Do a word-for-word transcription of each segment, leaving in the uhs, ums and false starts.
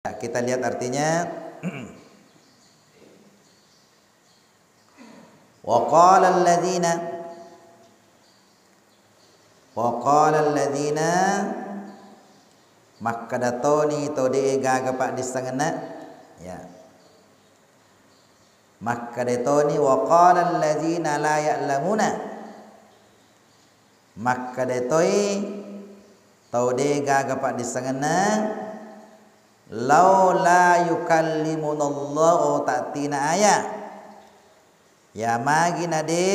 Kita lihat artinya. Wa qala alladzina, wa qala alladzina, makkeda toni to de gaga paddissengenna, ya. Makkeda toni, wa qala alladzina la ya'lamuna, makkeda toi tau de gaga paddissengenna, laula yukallimunallahu, ta'tina aya. Ya, magi na de,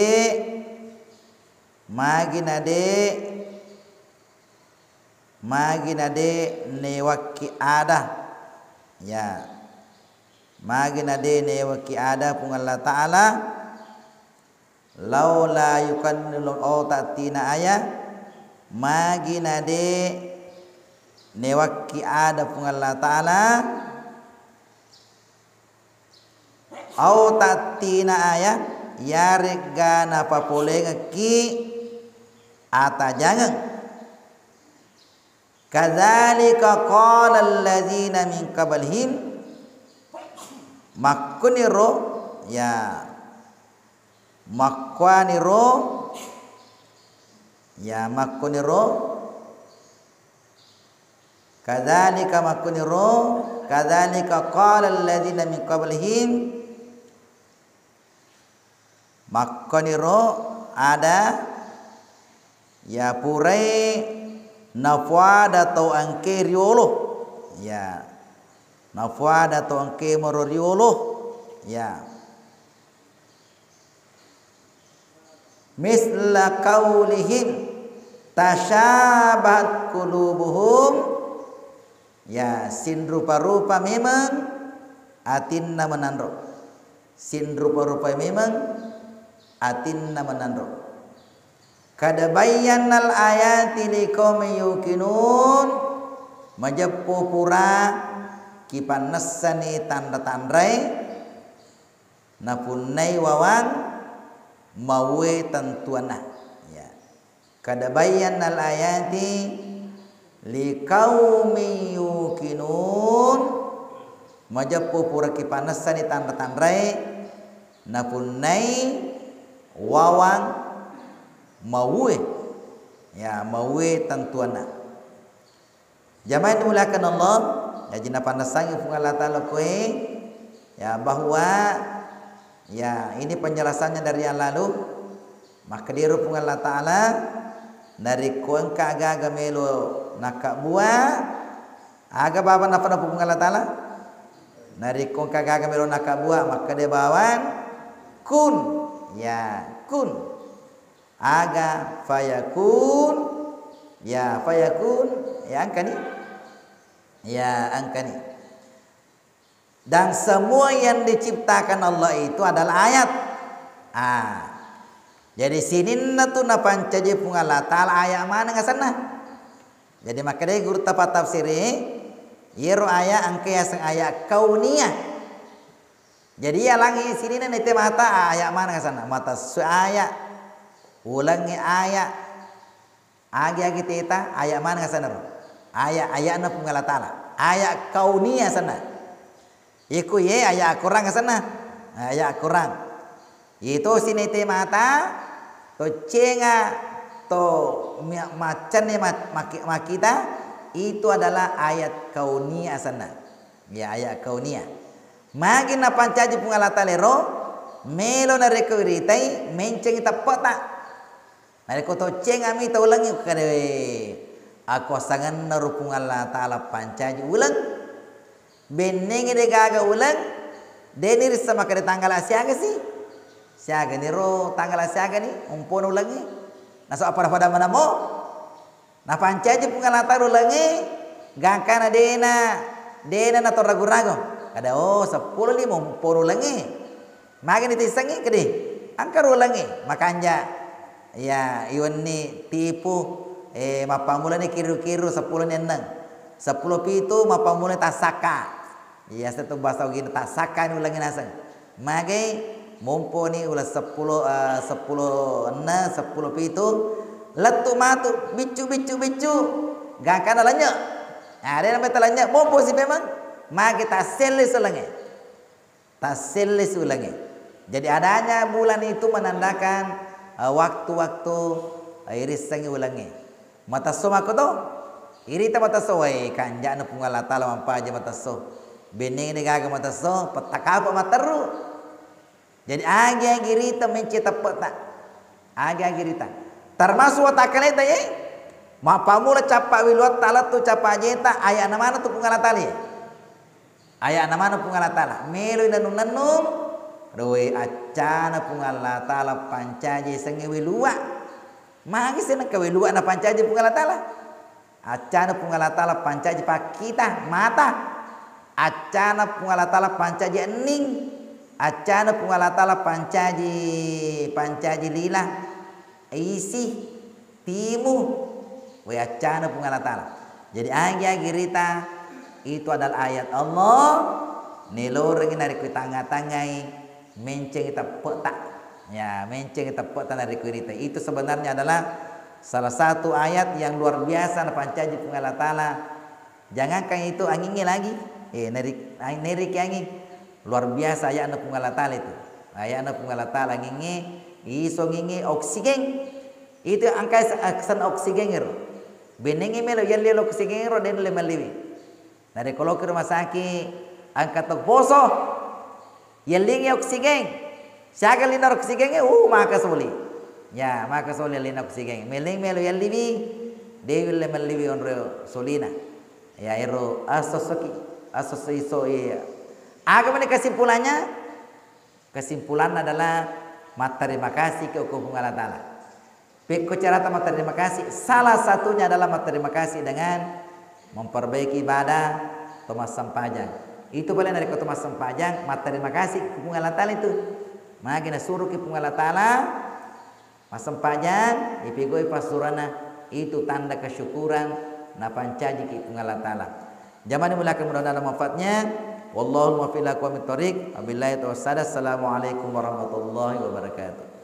magi na de, magi na de newakki ada. Ya. Magi na de newakki ada Puang Allah Ta'ala. Laula yukallimunallahu, ta'tina aya, magi na de newakki ada Puang Allah Ta'ala, au ta'tina aya, yaregga napapolengekki atajangeng. Kadzalika qala alladzina min qablihim, makkuniro, ya, makkuaniro, ya, makkuniro, kadzalika, makkuniro, kadzalika qala alladzina min qablihim, makkuniro ada, ya, purai nafuada tau engke riolo, ya, nafuada tau engke maro riolo, ya. Misla qaulihim tasyabahat qulubuhum, ya, sinrupa-rupa memeng atinna menanro. Sinrupa-rupa memeng atinna menanro. Kad bayyannal ayati liqaumin yuqinun, majeppu pura kipannessani tanra-tanrae napunnai wawang mauwe tentuanna. Ya. Kad bayyannal ayati liqaumin yuqinun, majeppu pura kipannessani tanra-tanrae napunnai wawang mauwe, ya, mauwe tentuanna. Jamaah yang dimuliakan Allah, jaji napannessangi Puang Allah Ta'ala koe, ya, bahwa, ya, ini penjelasannya dari yang lalu. Makkediro Puang Allah Ta'ala, narekko engka aga-aga melo nakkabbua, aga bawang nafa-, nafa Puang Allah Ta'ala? Narekko engka aga-aga melo nakkabbua, makkeda bawang, kun, ya, kun. Aga fayakun, ya, fayakun, ya, engkani? Ya, engkani. Dan semua yang diciptakan Allah itu adalah ayat. Ah. Jadi sininna tu napancaji Puang Allah Ta'ala ayat maneng asenna. Jadi makkedai gurutta pattafsiri, iyaro ayat engka yaseng ayat kauniyah. Jadi iya langi sininna nete mata, ayat maneng asenna. Mata su ayat, ulengngi ayat, agi-agi teta, ayat maneng asenna ro. Ayat-ayatna Puang Allah Ta'ala. Ayat kauniyah asenna. Iko ye ayat Al-Quran asenna. Ayat Al-Quran. Ito sinete mata, to cenga, to mi-, maccanne ma-, maki-, makita, itu adalah ayat kauniyah asenna. Ya, ayat kauniyah. Magi napancaji Puang Allah Ta'ala ro, melo narekko iritai, mencengi teppeta. Narekko to cengami to ulengngi, kada we, akuasangenna ro Puang Allah Ta'ala pancaji uleng. Bennengngi de gaga uleng, de nirissa makkeda tanggala siaga si? Siaga ni ro tanggala siaga ni, umpona ulengngi. Naso pada-pada manamo. Napancaji Puang Allah Ta'ala ulengnge, gangkana dena, dena nato ragu-ragu. Kada, oh, seppulo lima umpona ulengnge. Magani tissengngi kedi? Engka ro ulengnge, makanja. Ya, iwenni tipu, eh, mappammulani kiru-kiru, seppulo ni enneng. Seppulo pitu mappammulani tassakka. Iya, setu basa Ugina, tassakka ni ulengnge naseng. Magai, mompo ni uleng seppulo, eh, seppulo enneng, seppulo pitu, lettu matu, biccu, biccu, biccu, gangkana lennye. Nah, de nameta lennye, mompo si memang. Magi tasselle sulengnge. Tasselle sulengnge. Jadi adanya bulan itu menandakan, eh, waktu-waktu, eh, irissengngi ulengnge. Matesso makko to? Irita matesso, wae, kanja'na Puang Allah Taala mampaja matesso. Bennengngi gaga matesso, pettakapa matteru. Jadi agi-agi rita mence teppe'ta. Agi-agi rita. Termasuk watakkaleta ye. Mappammula cappa wiluatta lettu cappa ajeta, aya'na maneng tu Puang Allah Taala ye. Aya'na maneng Puang Allah Taala. Melo inennung-nennung, roe accana Puang Allah Taala pancaji sengnge welua. Magi senengka welua napancaji Puang Allah Taala? Accana Puang Allah Taala pancaji pakkita, mata. Accana Puang Allah Taala pancaji enning. Accana Puang Allah Taala pancaji, pancaji lila, isi, timu. We accana Puang Allah Taala. Jadi agi-agi rita itu adalah ayat Allah, nelorengi narekko tangnga-tangngai, mencengi teppe'ta. Ya, mencengi teppe'ta narekko irita. Itu sebenarnya adalah salah satu ayat yang luar biasa napancaji Puang Allah Taala. Jangankan itu, angingnge lagi. Eh, neri-, ang-, neriki anging. Luar biasa ayatna Puang Allah Taala itu. Ayatna Puang Allah Taala angingnge, iso angingnge oksigen. Itu angkai se-, aksen oksigen ero. Benengnge melo yalli oksigen ero, den le malliwi. Narekko loki rumah sakit, angka to poso, yellingngi oksigen. Siaga lina oksigen e, uh, maka soli. Ya, maka soli lina oksigen. Melling melo yalliwi, dewi le melliwi onro solina. Ya, ero asosoki, asoso iso, iya. Aga mani kesimpulannya? Kesimpulanna adalah matterima kasih ke Puang Allah Taala. Pekko carata matterima kasih, salah satunya adalah matterima kasih dengan memperbaiki ibadah atau massempajang. Itu pale narekko to massempajang, matterima kasih ke Puang Allah Taala itu. Magi nasuruki Puang Allah Taala massempajang, ipigau'i passurana, itu tanda kesyukuran napancajiki Puang Allah Taala. Jamani mulakan, mudah-mudahan ada manfaatnya. Wallahul muwaffiq ila aqwamit thoriq. Wabillahi taufiq. Assalamualaikum warahmatullahi wabarakatuh.